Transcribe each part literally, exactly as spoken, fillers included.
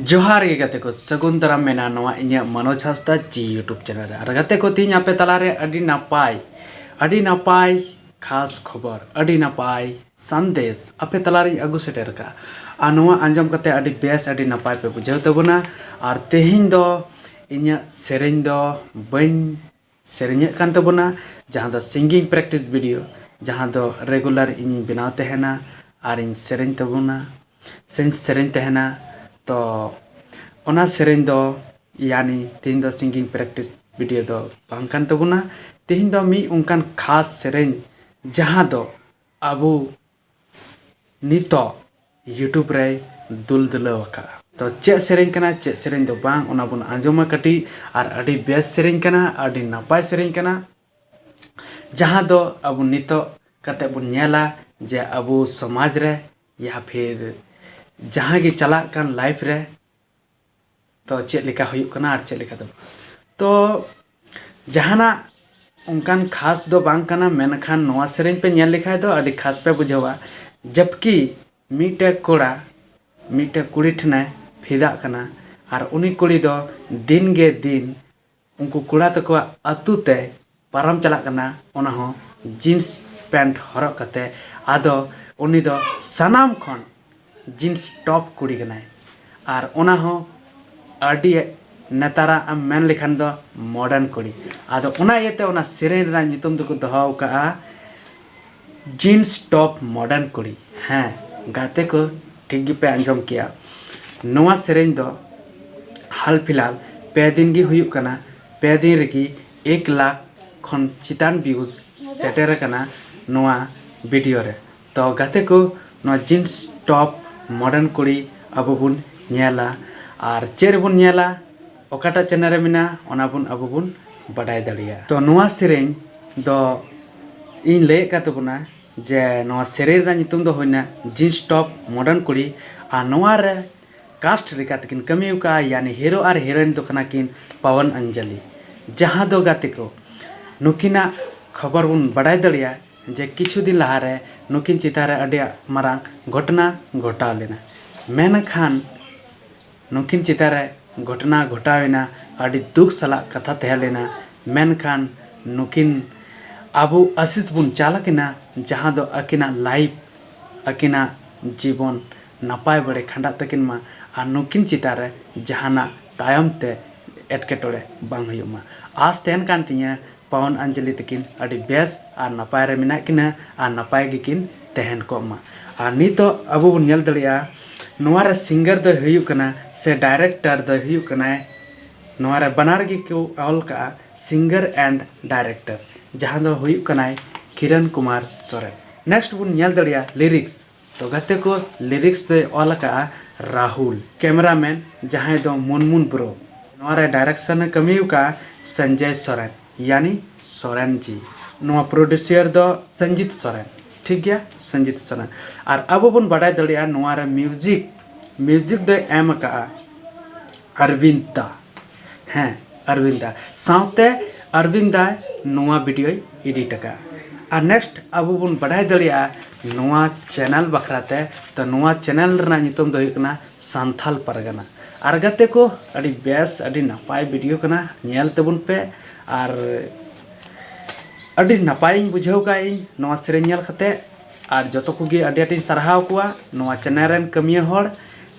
ᱡᱚᱦᱟᱨ ᱜᱮ ᱜᱟᱛᱮ ᱠᱚ, ᱥᱟᱹᱜᱩᱱ ᱫᱟᱨᱟᱢ ᱢᱮᱱᱟ ᱱᱚᱣᱟ ᱤᱧᱟᱹᱜ ᱢᱟᱱᱳᱡᱽ ᱦᱟᱸᱥᱫᱟ ᱡᱤ YouTube ᱪᱮᱱᱮᱞ ᱨᱮ᱾ ᱟᱨ ᱜᱟᱛᱮ ᱠᱚ, ᱛᱮᱦᱮᱧ ᱟᱯᱮ ᱛᱟᱞᱟᱨᱮ ᱟᱹᱰᱤ ᱱᱟᱯᱟᱭ, ᱟᱹᱰᱤ ᱱᱟᱯᱟᱭ ᱠᱷᱟᱥ ᱠᱷᱚᱵᱚᱨ, ᱟᱹᱰᱤ ᱱᱟᱯᱟᱭ ᱥᱟᱸᱫᱮᱥ ᱟᱯᱮ ᱛᱟᱞᱟᱨᱤᱧ ᱟᱹᱜᱩ ᱥᱮᱴᱮᱨ ᱠᱟᱜᱼᱟ᱾ ᱟᱨ ᱱᱚᱣᱟ ᱟᱸᱡᱚᱢ ᱠᱟᱛᱮ ᱟᱹᱰᱤ ᱵᱮᱥ, ᱟᱹᱰᱤ ᱱᱟᱯᱟᱭ ᱯᱮ ᱵᱩᱡᱷᱟᱹᱣ ᱛᱟᱵᱚᱱᱟ᱾ ᱟᱨ ᱛᱮᱦᱮᱧ ᱫᱚ ᱤᱧᱟᱹᱜ ᱥᱮᱨᱮᱧ ᱫᱚ ᱵᱟᱹᱧ ᱥᱮᱨᱮᱧᱮᱫ ᱠᱟᱱ ᱛᱟᱵᱚᱱᱟ, ᱡᱟᱦᱟᱸ ᱫᱚ singing practice video, ᱡᱟᱦᱟᱸ ᱫᱚ regular ᱤᱧᱤᱧ ᱵᱮᱱᱟᱣ ᱛᱟᱦᱮᱱᱟ ᱟᱨᱤᱧ ᱥᱮᱨᱮᱧ ᱛᱟᱵᱚᱱᱟ, ᱥᱮᱧ ᱥᱮᱨᱮᱧ ᱛᱟᱦᱮᱱᱟ᱾ ᱛᱚ ᱚᱱᱟ ᱥᱮᱨᱮᱧ ᱫᱚ, ᱭᱟᱱᱤ ᱛᱮᱦᱮᱧ ᱫᱚ singing practice video ᱫᱚ ᱵᱟᱝ ᱠᱟᱱ ᱛᱟᱵᱚᱱᱟ᱾ ᱛᱮᱦᱮᱧ ᱫᱚ ᱢᱤᱫ ᱚᱱᱠᱟᱱ ᱠᱷᱟᱥ ᱥᱮᱨᱮᱧ, ᱡᱟᱦᱟᱸ ᱫᱚ ᱟᱵᱚ ᱱᱤᱛᱚᱜ YouTube ᱨᱮᱭ ᱫᱩᱞ ᱫᱩᱞᱟᱹᱣ ᱟᱠᱟᱫᱼᱟ᱾ ᱛᱚ ᱪᱮᱫ ᱥᱮᱨᱮᱧ ᱠᱟᱱᱟ, ᱪᱮᱫ ᱥᱮᱨᱮᱧ ᱫᱚ ᱵᱟᱝ, ᱚᱱᱟ ᱵᱚᱱ ᱟᱸᱡᱚᱢᱟ ᱠᱟᱹᱴᱤᱡ᱾ ᱟᱨ ᱟᱹᱰᱤ ᱵᱮᱥ ᱥᱮᱨᱮᱧ ᱠᱟᱱᱟ, ᱟᱹᱰᱤ ᱱᱟᱯᱟᱭ ᱥᱮᱨᱮᱧ ᱠᱟᱱᱟ, ᱡᱟᱦᱟᱸ ᱫᱚ ᱟᱵᱚ ᱱᱤᱛᱚᱜ ᱠᱟᱛᱮ ᱵᱚᱱ ᱧᱮᱞᱟ ᱡᱮ ᱟᱵᱚ ᱥᱚᱢᱟᱡᱽ ᱨᱮ ᱭᱟ ᱯᱷᱤᱨ ᱡᱟᱦᱟᱸ ᱜᱮ ᱪᱟᱞᱟᱜ ᱠᱟᱱ life ᱨᱮ, ᱛᱚ ᱪᱮᱫ ᱞᱮᱠᱟ ᱦᱩᱭᱩᱜ ᱠᱟᱱᱟ ᱟᱨ ᱪᱮᱫ ᱞᱮᱠᱟ ᱫᱚ ᱵᱟᱝ᱾ ᱛᱚ ᱡᱟᱦᱟᱱᱟᱜ ᱚᱱᱠᱟᱱ ᱠᱷᱟᱥ ᱫᱚ ᱵᱟᱝ ᱠᱟᱱᱟ, ᱢᱮᱱᱠᱷᱟᱱ ᱱᱚᱣᱟ ᱥᱮᱨᱮᱧ ᱯᱮ ᱧᱮᱞ ᱞᱮᱠᱷᱟᱡ ᱫᱚ ᱟᱹᱰᱤ ᱠᱷᱟᱥ ᱯᱮ ᱵᱩᱡᱷᱟᱹᱣᱟ᱾ ᱡᱟᱵᱠᱤ ᱢᱤᱫᱴᱮᱡ ᱠᱚᱲᱟ ᱢᱤᱫᱴᱮᱡ ᱠᱩᱲᱤ ᱴᱷᱮᱱᱮ ᱯᱷᱤᱫᱟᱜ ᱠᱟᱱᱟ, ᱟᱨ ᱩᱱᱤ ᱠᱩᱲᱤ ᱫᱚ ᱫᱤᱱ ᱜᱮ ᱫᱤᱱ ᱩᱱᱠᱩ ᱠᱚᱲᱟ ᱛᱟᱠᱚᱣᱟᱜ ᱟᱹᱛᱩ ᱛᱮ ᱯᱟᱨᱚᱢ ᱪᱟᱞᱟᱜ ᱠᱟᱱᱟ, ᱚᱱᱟ ᱦᱚᱸ jeans pant ᱦᱚᱨᱚᱜ ᱠᱟᱛᱮ᱾ ᱟᱫᱚ ᱩᱱᱤ ᱫᱚ ᱥᱟᱱᱟᱢ ᱠᱷᱚᱱ jeans top ᱠᱩᱲᱤ ᱠᱟᱱᱟᱭ, ᱟᱨ ᱚᱱᱟ ᱦᱚᱸ ᱟᱹᱰᱤ ᱱᱮᱛᱟᱨᱟᱜ ᱮᱢ ᱢᱮᱱ ᱞᱮᱠᱷᱟᱱ ᱫᱚ modern ᱠᱩᱲᱤ᱾ ᱟᱫᱚ ᱚᱱᱟ ᱤᱭᱟᱹᱛᱮ ᱚᱱᱟ ᱥᱮᱨᱮᱧ ᱨᱮᱱᱟᱜ ᱧᱩᱛᱩᱢ ᱫᱚᱠᱚ ᱫᱚᱦᱚ ᱟᱠᱟᱫᱼᱟ jeans top modern ᱠᱩᱲᱤ᱾ ᱦᱮᱸ ᱜᱟᱛᱮ ᱠᱚ, ᱴᱷᱤᱠ ᱜᱮᱯᱮ ᱟᱸᱡᱚᱢ ᱠᱮᱜᱼᱟ᱾ ᱱᱚᱣᱟ ᱥᱮᱨᱮᱧ ᱫᱚ ᱦᱟᱞ ᱯᱷᱤᱞᱦᱟᱞ ᱯᱮ ᱫᱤᱱ ᱜᱮ ᱦᱩᱭᱩᱜ ᱠᱟᱱᱟ, ᱯᱮ ᱫᱤᱱ ᱨᱮᱜᱮ ᱮᱠ ᱞᱟᱠᱷ ᱠᱷᱚᱱ ᱪᱮᱛᱟᱱ views ᱥᱮᱴᱮᱨ ᱟᱠᱟᱱᱟ ᱱᱚᱣᱟ video ᱨᱮ᱾ ᱛᱚ ᱜᱟᱛᱮ ᱠᱚ, ᱱᱚᱣᱟ jeans top modern ᱠᱩᱲᱤ ᱟᱵᱚ ᱵᱚᱱ ᱧᱮᱞᱟ᱾ ᱟᱨ ᱪᱮᱫ ᱨᱮᱵᱚᱱ ᱧᱮᱞᱟ, ᱚᱠᱟᱴᱟᱜ channel ᱨᱮ ᱢᱮᱱᱟᱜᱼᱟ, ᱚᱱᱟ ᱵᱚᱱ ᱟᱵᱚ ᱵᱚᱱ ᱵᱟᱰᱟᱭ ᱫᱟᱲᱮᱭᱟᱜᱼᱟ᱾ ᱛᱚ ᱱᱚᱣᱟ ᱥᱮᱨᱮᱧ ᱫᱚ ᱤᱧ ᱞᱟᱹᱭᱮᱫ ᱠᱟᱱ ᱛᱟᱵᱚᱱᱟ ᱡᱮ ᱱᱚᱣᱟ ᱥᱮᱨᱮᱧ ᱨᱮᱱᱟᱜ ᱧᱩᱛᱩᱢ ᱫᱚ ᱦᱩᱭᱱᱟ jeans top modern ᱠᱩᱲᱤ᱾ ᱟᱨ ᱱᱚᱣᱟ ᱨᱮ cast ᱞᱮᱠᱟ ᱛᱮᱠᱤᱱ ᱠᱟᱹᱢᱤ ᱟᱠᱟᱫᱼᱟ, ᱭᱟᱱᱤ hero ᱟᱨ heroine ᱫᱚ ᱠᱟᱱᱟ ᱠᱤᱱ ᱯᱟᱣᱟᱱ ᱚᱧᱡᱚᱞᱤ᱾ ᱡᱟᱦᱟᱸ ᱫᱚ ᱜᱟᱛᱮ ᱠᱚ, ᱱᱩᱠᱤᱱᱟᱜ ᱠᱷᱚᱵᱚᱨ ᱵᱚᱱ ᱵᱟᱰᱟᱭ ᱫᱟᱲᱮᱭᱟᱜᱼᱟ ᱡᱮ ᱠᱤᱪᱷᱩ ᱫᱤᱱ ᱞᱟᱦᱟᱨᱮ ᱱᱩᱠᱤᱱ ᱪᱮᱛᱟᱱ ᱨᱮ ᱟᱹᱰᱤ ᱢᱟᱨᱟᱝ ᱜᱷᱚᱴᱚᱱᱟ ᱜᱷᱚᱴᱟᱣ ᱞᱮᱱᱟ᱾ ᱢᱮᱱᱠᱷᱟᱱ ᱱᱩᱠᱤᱱ ᱪᱮᱛᱟᱱ ᱨᱮ ᱜᱷᱚᱴᱚᱱᱟ ᱜᱷᱚᱴᱟᱣ ᱮᱱᱟ, ᱟᱹᱰᱤ ᱫᱩᱠ ᱥᱟᱞᱟᱜ ᱠᱟᱛᱷᱟ ᱛᱟᱦᱮᱸ ᱞᱮᱱᱟ, ᱢᱮᱱᱠᱷᱟᱱ ᱱᱩᱠᱤᱱ ᱟᱵᱚ ᱟᱥᱤᱥ ᱵᱚᱱ ᱪᱟᱞ ᱟᱹᱠᱤᱱᱟ, ᱡᱟᱦᱟᱸ ᱫᱚ ᱟᱹᱠᱤᱱᱟᱜ life, ᱟᱹᱠᱤᱱᱟᱜ ᱡᱤᱵᱚᱱ ᱱᱟᱯᱟᱭ ᱵᱟᱲᱮ ᱠᱷᱟᱸᱰᱟᱜ ᱛᱟᱹᱠᱤᱱ ᱢᱟ ᱟᱨ ᱱᱩᱠᱤᱱ ᱪᱮᱛᱟᱱ ᱨᱮ ᱡᱟᱦᱟᱱᱟᱜ ᱛᱟᱭᱚᱢ ᱛᱮ ᱮᱴᱠᱮᱴᱚᱬᱮ ᱵᱟᱝ ᱦᱩᱭᱩᱜ ᱢᱟ᱾ ᱟᱥ ᱛᱟᱦᱮᱱ ᱠᱟᱱ ᱛᱤᱧᱟᱹ ᱯᱟᱣᱚᱱ ᱚᱧᱡᱚᱞᱤ ᱛᱟᱹᱠᱤᱱ ᱟᱹᱰᱤ ᱵᱮᱥ ᱟᱨ ᱱᱟᱯᱟᱭ ᱨᱮ ᱢᱮᱱᱟᱜ ᱠᱤᱱᱟ ᱟᱨ ᱱᱟᱯᱟᱭ ᱜᱮᱠᱤᱱ ᱛᱟᱦᱮᱱ ᱠᱚᱜ ᱢᱟ᱾ ᱟᱨ ᱱᱤᱛᱚᱜ ᱟᱵᱚ ᱵᱚᱱ ᱧᱮᱞ ᱫᱟᱲᱮᱭᱟᱜᱼᱟ, ᱱᱚᱣᱟ ᱨᱮ singer ᱫᱚᱭ ᱦᱩᱭᱩᱜ ᱠᱟᱱᱟ ᱥᱮ director ᱫᱚᱭ ᱦᱩᱭᱩᱜ ᱠᱟᱱᱟᱭ, ᱱᱚᱣᱟ ᱨᱮ ᱵᱟᱱᱟᱨ ᱜᱮᱠᱚ ᱚᱞ ᱠᱟᱜᱼᱟ singer and director, ᱡᱟᱦᱟᱸ ᱫᱚ ᱦᱩᱭᱩᱜ ᱠᱟᱱᱟᱭ ᱠᱤᱨᱚᱱ ᱠᱩᱢᱟᱨ ᱥᱚᱨᱮᱱ᱾ Next ᱵᱚᱱ ᱧᱮᱞ ᱫᱟᱲᱮᱭᱟᱜᱼᱟ lyrics᱾ ᱛᱚ ᱜᱟᱛᱮ ᱠᱚ, lyrics ᱫᱚᱭ ᱚᱞ ᱟᱠᱟᱫᱼᱟ ᱨᱟᱦᱩᱞ, cameraman ᱡᱟᱦᱟᱸᱭ ᱫᱚ ᱢᱩᱱᱢᱩᱱ ᱵᱨᱳ᱾ ᱱᱚᱣᱟ ᱨᱮ direction ᱮ ᱠᱟᱹᱢᱤ ᱟᱠᱟᱫᱼᱟ ᱥᱚᱧᱡᱚᱭ ᱥᱚᱨᱮᱱ, ᱭᱟᱱᱤ ᱥᱚᱨᱮᱱ ᱡᱤ᱾ ᱱᱚᱣᱟ producer ᱫᱚ ᱥᱚᱧᱡᱤᱛ ᱥᱚᱨᱮᱱ, ᱴᱷᱤᱠ ᱜᱮᱭᱟ, ᱥᱚᱧᱡᱤᱛ ᱥᱚᱨᱮᱱ᱾ ᱟᱨ ᱟᱵᱚ ᱵᱚᱱ ᱵᱟᱰᱟᱭ ᱫᱟᱲᱮᱭᱟᱜᱼᱟ ᱱᱚᱣᱟ ᱨᱮ music, music ᱫᱚᱭ ᱮᱢ ᱟᱠᱟᱫᱼᱟ ᱟᱨᱵᱤᱱᱫ ᱫᱟ᱾ ᱦᱮᱸ, ᱟᱨᱵᱤᱱᱫ ᱫᱟ᱾ ᱥᱟᱶᱛᱮ ᱟᱨᱵᱤᱱᱫ ᱫᱟᱭ ᱱᱚᱣᱟ videoᱭ edit ᱟᱠᱟᱫᱼᱟ᱾ ᱟᱨ next ᱟᱵᱚ ᱵᱚᱱ ᱵᱟᱰᱟᱭ ᱫᱟᱲᱮᱭᱟᱜᱼᱟ ᱱᱚᱣᱟ channel ᱵᱟᱠᱷᱨᱟ ᱛᱮ, ᱛᱚ ᱱᱚᱣᱟ channel ᱨᱮᱱᱟᱜ ᱧᱩᱛᱩᱢ ᱫᱚ ᱦᱩᱭᱩᱜ ᱠᱟᱱᱟ ᱥᱟᱱᱛᱷᱟᱞ ᱯᱟᱨᱜᱟᱱᱟ᱾ ᱟᱨ ᱜᱟᱛᱮ ᱠᱚ, ᱟᱹᱰᱤ ᱵᱮᱥ, ᱟᱹᱰᱤ ᱱᱟᱯᱟᱭ video ᱠᱟᱱᱟ, ᱧᱮᱞ ᱛᱟᱵᱚᱱ ᱯᱮ᱾ ᱟᱨ ᱟᱹᱰᱤ ᱱᱟᱯᱟᱭᱤᱧ ᱵᱩᱡᱷᱟᱹᱣ ᱠᱟᱜᱼᱟ ᱤᱧ ᱱᱚᱣᱟ ᱥᱮᱨᱮᱧ ᱧᱮᱞ ᱠᱟᱛᱮ᱾ ᱟᱨ ᱡᱚᱛᱚ ᱠᱚᱜᱮ ᱟᱹᱰᱤ ᱟᱸᱴᱤᱧ ᱥᱟᱨᱦᱟᱣ ᱠᱚᱣᱟ ᱱᱚᱣᱟ channel ᱨᱮᱱ ᱠᱟᱹᱢᱤᱭᱟᱹ ᱦᱚᱲ,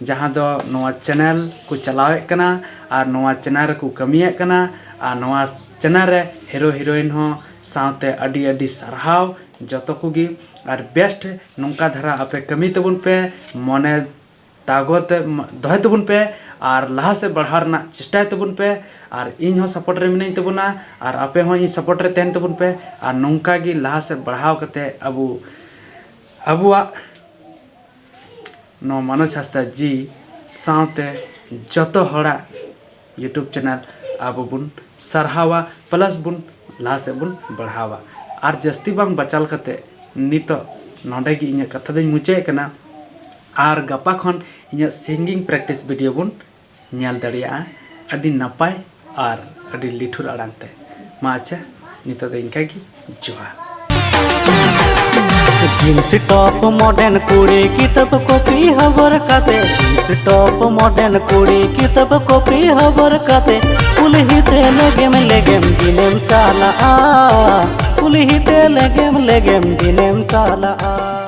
ᱡᱟᱦᱟᱸ ᱫᱚ ᱱᱚᱣᱟ channel ᱠᱚ ᱪᱟᱞᱟᱣᱮᱫ ᱠᱟᱱᱟ ᱟᱨ ᱱᱚᱣᱟ channel ᱨᱮᱠᱚ ᱠᱟᱹᱢᱤᱭᱮᱫ ᱠᱟᱱᱟ᱾ ᱟᱨ ᱱᱚᱣᱟ channel ᱨᱮ hero heroine ᱦᱚᱸ ᱥᱟᱶᱛᱮ ᱟᱹᱰᱤ ᱟᱹᱰᱤ ᱥᱟᱨᱦᱟᱣ ᱡᱚᱛᱚ ᱠᱚᱜᱮ᱾ ᱟᱨ best ᱱᱚᱝᱠᱟ ᱫᱷᱟᱨᱟ ᱟᱯᱮ ᱠᱟᱹᱢᱤ ᱛᱟᱵᱚᱱ ᱯᱮ, ᱢᱚᱱᱮ ᱛᱟᱜᱚ ᱛᱮ ᱢ-, ᱫᱚᱦᱚᱭ ᱛᱟᱵᱚᱱ ᱯᱮ ᱟᱨ ᱞᱟᱦᱟ ᱥᱮᱫ ᱵᱟᱲᱦᱟᱣ ᱨᱮᱱᱟᱜ ᱪᱮᱥᱴᱟᱭ ᱛᱟᱵᱚᱱ ᱯᱮ᱾ ᱟᱨ ᱤᱧ ᱦᱚᱸ support ᱨᱮ ᱢᱤᱱᱟᱹᱧ ᱛᱟᱵᱚᱱᱟ ᱟᱨ ᱟᱯᱮ ᱦᱚᱸ ᱤᱧ support ᱨᱮ ᱛᱟᱦᱮᱱ ᱛᱟᱵᱚᱱ ᱯᱮ᱾ ᱟᱨ ᱱᱚᱝᱠᱟ ᱜᱮ ᱞᱟᱦᱟ ᱥᱮᱫ ᱵᱟᱲᱦᱟᱣ ᱠᱟᱛᱮ ᱟᱵᱚ, ᱟᱵᱚᱣᱟᱜ ᱱᱚᱣᱟ ᱢᱟᱱᱚᱡᱽ ᱦᱟᱸᱥᱫᱟ ᱡᱤ ᱥᱟᱶᱛᱮ ᱡᱚᱛᱚ ᱦᱚᱲᱟᱜ YouTube channel ᱟᱵᱚ ᱵᱚᱱ ᱥᱟᱨᱦᱟᱣᱟ, plus ᱵᱚᱱ ᱞᱟᱦᱟ ᱥᱮᱫ ᱵᱚᱱ ᱵᱟᱲᱦᱟᱣᱟ᱾ ᱟᱨ ᱡᱟᱹᱥᱛᱤ ᱵᱟᱝ ᱵᱟᱪᱟᱞ ᱠᱟᱛᱮ ᱱᱤᱛᱚᱜ ᱱᱚᱰᱮ ᱜᱮ ᱤᱧᱟᱹᱜ ᱠᱟᱛᱷᱟ ᱫᱚᱧ ᱢᱩᱪᱟᱹᱫ ᱠᱟᱱᱟ᱾ ᱟᱨ ᱜᱟᱯᱟ ᱠᱷᱚᱱ ᱤᱧᱟᱹᱜ singing practice video ᱵᱚᱱ ᱧᱮᱞ ᱫᱟᱲᱮᱭᱟᱜᱼᱟ ᱟᱹᱰᱤ ᱱᱟᱯᱟᱭ ᱟᱨ ᱟᱹᱰᱤ ᱞᱤᱴᱷᱩᱨ ᱟᱲᱟᱝ ᱛᱮ᱾ ᱢᱟ ᱟᱪᱪᱷᱟ, ᱱᱤᱛᱚᱜ ᱫᱚ ᱤᱱᱠᱟ ᱜᱮ, ᱡᱚᱦᱟᱨ᱾ Jeans top modern ᱠᱩᱲᱤ ᱠᱤᱛᱟᱹᱵ ᱠᱚᱯᱤ ᱦᱚᱵᱚᱨ ᱠᱟᱛᱮ, jeans top modern ᱠᱩᱲᱤ ᱠᱤᱛᱟᱹᱵ ᱠᱚᱯᱤ ᱦᱚᱵᱚᱨ ᱠᱟᱛᱮ, ᱠᱩᱞᱦᱤ ᱛᱮ ᱞᱮᱜᱮᱢ ᱞᱮᱜᱮᱢ ᱫᱤᱱᱮᱢ ᱪᱟᱞᱟᱜᱼᱟ, ᱠᱩᱞᱦᱤ ᱛᱮ ᱞᱮᱜᱮᱢ ᱞᱮᱜᱮᱢ ᱫᱤᱱᱮᱢ ᱪᱟᱞᱟᱜᱼᱟ᱾